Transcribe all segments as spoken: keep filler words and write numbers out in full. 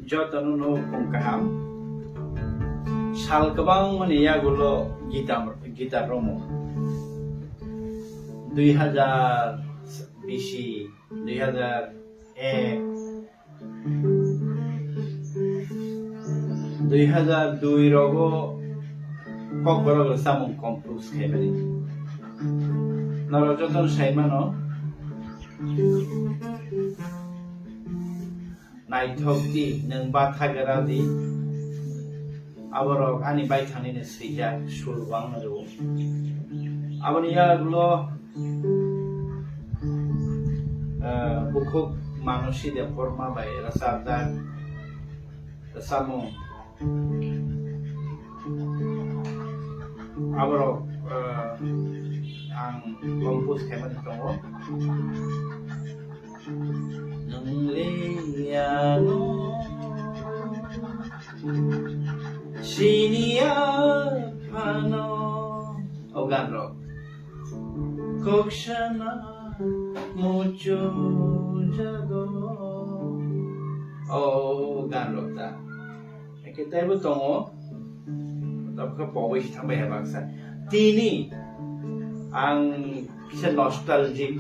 Jotono no kung kaham. Sal kwbangmani yagulo gitar, gitar romo. Dui hazar bisi, dui hazar ek, dui hazar dui rogo Kokborok rwchapmung compose khaimani. Norok jotono saimano. Naithok di, nwng batha gra di. Aborok ani baithangni no swijak, sur bo ang no rwo. Aboni yagulo, eh, bukhuk Manusi Debbarma bai rwchapjak rwchapmung. Aborok, eh, ang compose khaimani tongo. Nwng le ano sini aphano. O gan rok. Kok sana muchung jago. O gan rok ta. Eke taibo tongo. Tabukhe pogwi se thangbai ha baksa. Tini ang kisa nostalgic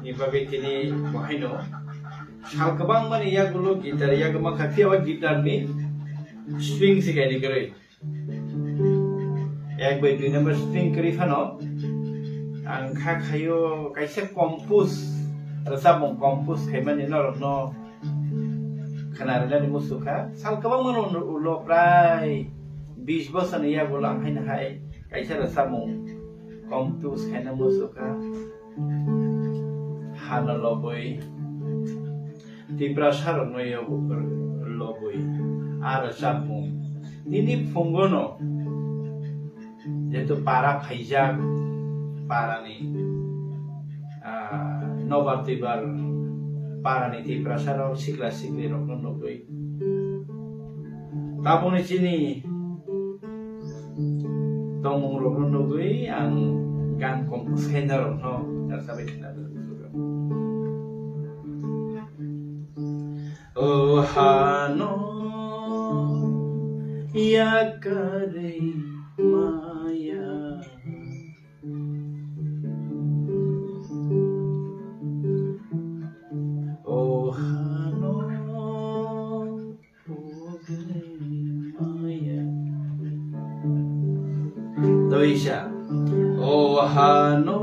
ni bagwi tini bohaino sal kwbangmani yagulo gitar yagwi mankha, phiya o gitar ni string se kaini kwrwi. Ek bai dui number string kwrwi phano ang kha khaio kaisa compose, rwchapmung compose khaimani norokno khwna rwnani muchukha. Sal kwbangmano ulo prai bis bosorni yagulo ang haino hai kaisa rwchapmung compose khaina muchukha. Hano lobwi Tiprasa rokno yogo lobwi a rwchapmung. Nini phungono jeto para phaijak, parani, ah, nobar twibar parani Tiprasa rok sikla sikli rokno nugwi. Tabukni chini tongmung rokno nugwi ang gan compose khaina rokno rwchapwi khna rwkha. O hano yakarwi maya. O hano pogwi maya. Toisa. O hano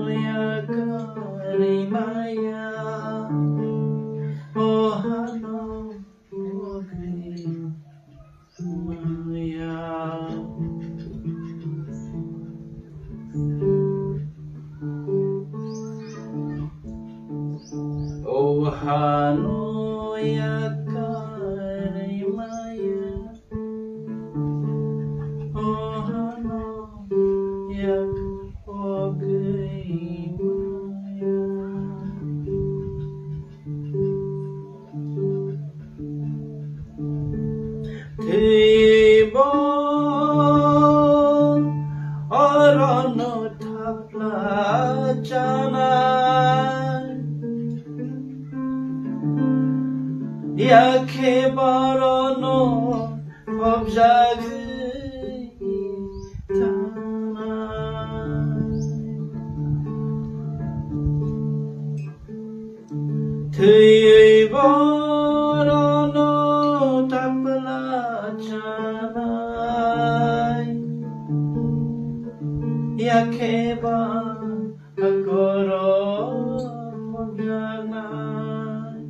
yakarwi maya. O hano pogwi maya. O hano yakarwi maya. O hano yak pogwi maya. Twibo orono thapla chanai, yakhe borono phobjagwi thanai. Thwiwi borono thapla chanai, yakhe ba khorok phobjaknai.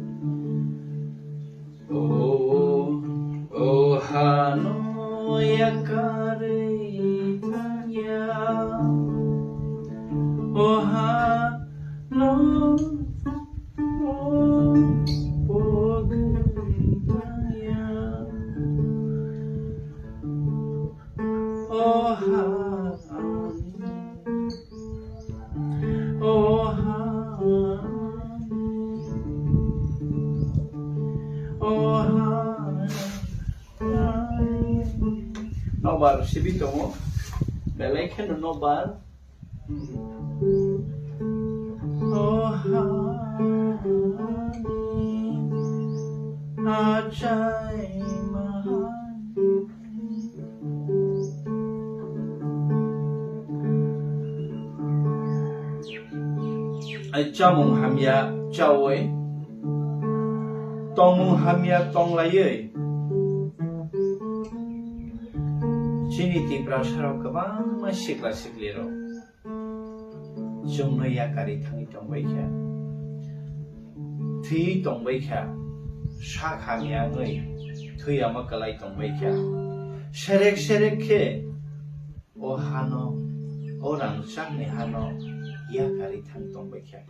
O, o hano yakarwi thangya. O hano pogwi thangya. O ha, o ha, o ha. Nobar sibi tongo, belai kheno nobar. O ha. Achai mahai. Ai chamung hamya chawi, tongmung hamya tonglaiwi, chini Tiprasarok kwbangma sikla siklirok chwngno yakarwi thangwi tongbaikha, thwiwi tongbaikha, sak hamya wngwi thwi ama kwlai tongbaikha. Serek serek khe o hano, o rangchakni hano yakarwi thang tongbaikha.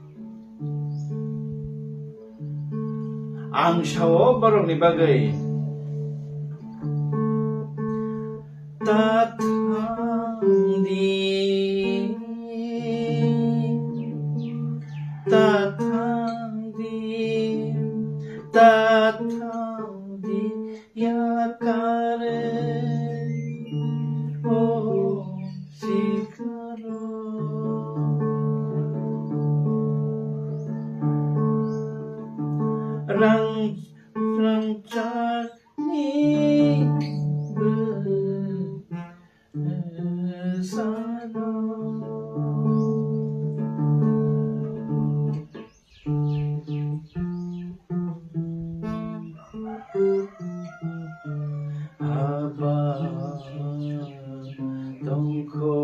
Ang sao borokni bagwi, ta thang di, ta thang di, ta thang di, yakar o sikaro. Rang, rangchak ni bwsano. Haba tongkho,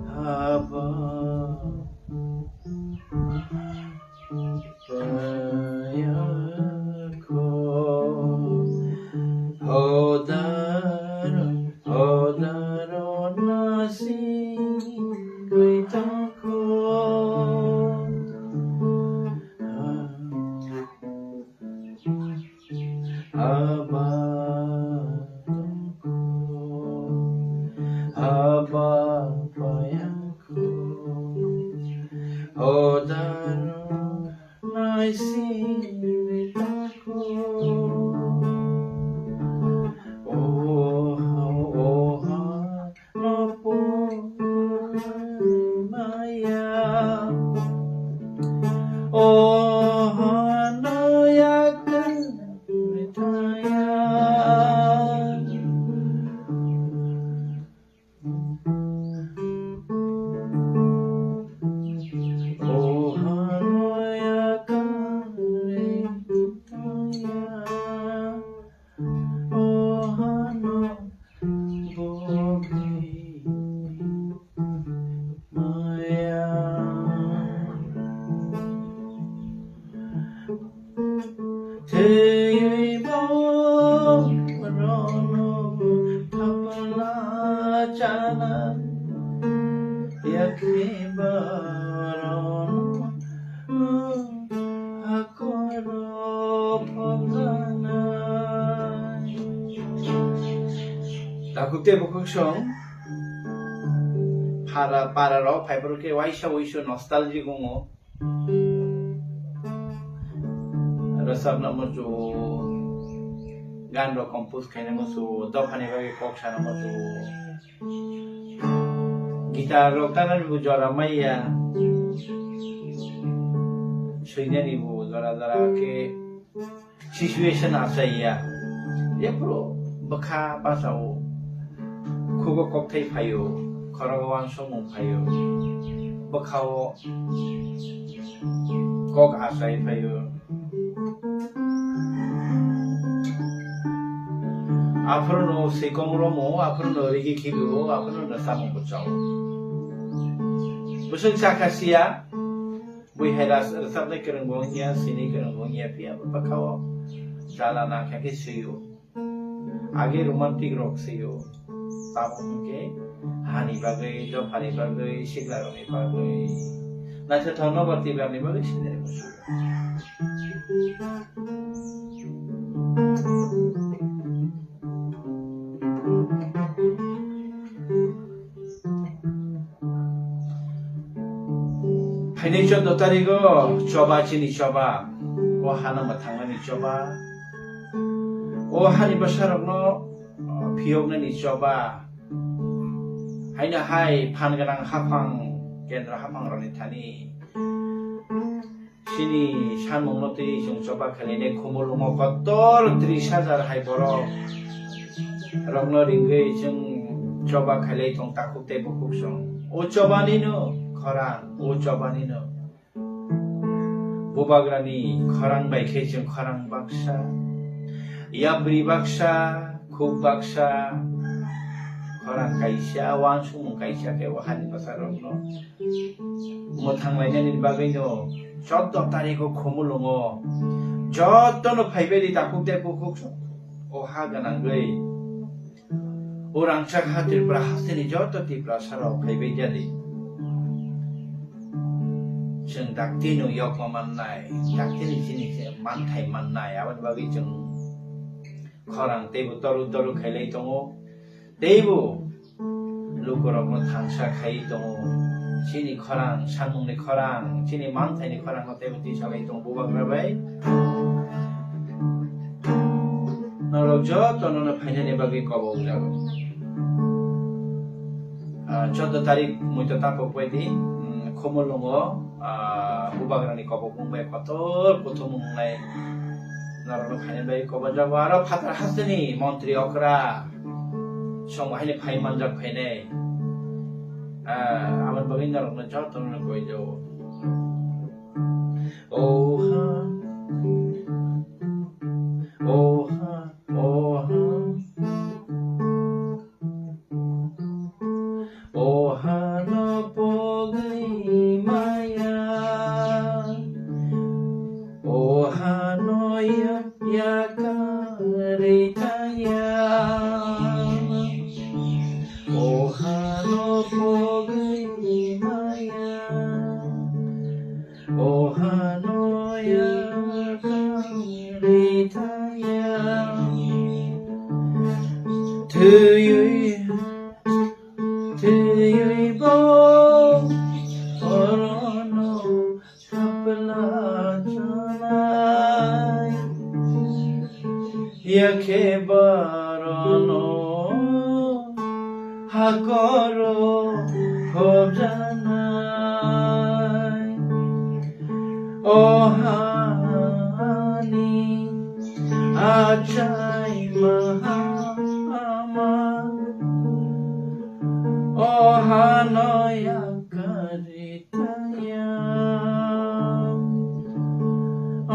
haba payakho, hodar, hodar nasingwi tongkho. Haba tongkho, haba payakho, hodar naisingwi tongkho. Oha, oha, Maya, oh, hanoya kritaya. Oh, hanoya kritaya. Oh, hano Maya. Tei bo rono thapla chana yakni barono hakoro pholanai. Takhuk tei bukhuk song phara, para rok phaiphuru khe waisa waisu nostalgic wngo. Rwchapna muchungo, gan rok compose khaina muchungo, dophani bagwi kok sana muchungo. Guitar rok tanani bo jora maya, swinani bo jora jora khe situation achaiya. Jephuru bwkha bachao, khugo kokthai phaio, khorogo uansukmung phaio, bwkhao kok achai phaio. Aphuru no swikong romo, aphuru no rigi khibi o, aphuru no samung bo chao. Bwswk chakha siya, bui hai ras-, rwchapnai kwrwng bo wngya, sini kwrwng bo wngya, phiya bwkhao chala na kha khe swio. Age romantic rok swio. Tabuk hwnkhe hani bagwi, dophani bagwi, sikla rokni bagwi. Naithothok nobar tibra ni bagwi sinai muchungo. Phainai choudo tarigo choba, chini choba, o hano mwthangnani choba, o hani bwsarokno, o, phiyoknani choba, haino hai phan gwnang haphang, kendra haphangrokni thani Chini samungno twi chwng choba khainai khumulwngo kotor tris hajar hai borok rokno ringwi chwng choba khailai tong takhuk tei bukhuk chwng. O chobanino khorang, o chobanino. Bubagrani khorang bai khe chwng khorang baksa, yapri baksa, khuk baksa, khorang kaisa, uansukmung kaisa khe o hani bwsarokno mwthang lainani bagwino choudo tarikh o khumulwngo jotono phaibai di takhuk tei bukhuk o ha gwnangwi. O rangchak ha Tripura hasteni joto Tiprasa rok phaibai jadi. Chwng daktino yokma mannai, daktini chini manthai mannai, aboni bagwi chwng khorang teibo toru toru khailai tongo, teibo lukurokno thansa khai tongo. Chini khorang, samungni khorang, chini manthaini khorangno teibo twi salai tongo bubagra bai. Norok jotono no phainani bagwi kobok jago. Ah, choudo tarik muito takhuk bai di, mm, khumulwngo, ah, bubagrani kobok mung bai kotor kuthumung wngnai norokno phainani bagwi kobok jago. Aro phatar hasteni montri okra song haino phai manjak phainai. Ah, aboni bagwi norokno jotono no koi jago. Oha, oha, oha. Ohano pogwi maya, ohano ya-, yakarwi thangya. Ohano pogwi maya, ohano yakarwi thangya. Thwiwi, thwiwi bo orono Chapla chanai, yakhe barono hakoro hobjanai. O hani achai mahama, o hano yakari thangya, o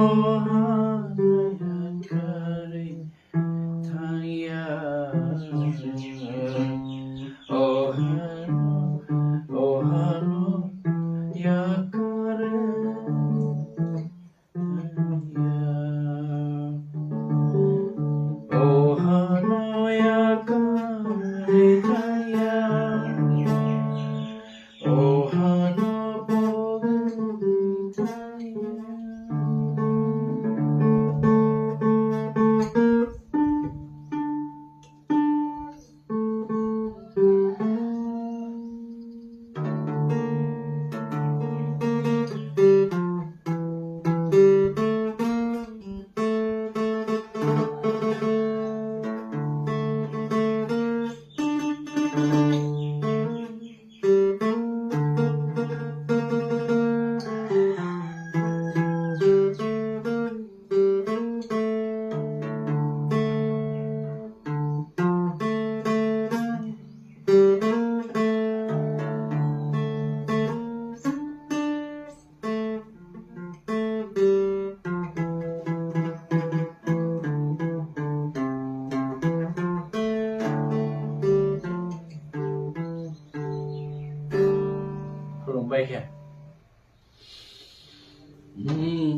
hano yakari thangya, o hano, o hano yakari thangya, o hano yakari thangya. Khulumbai khe. Hmm.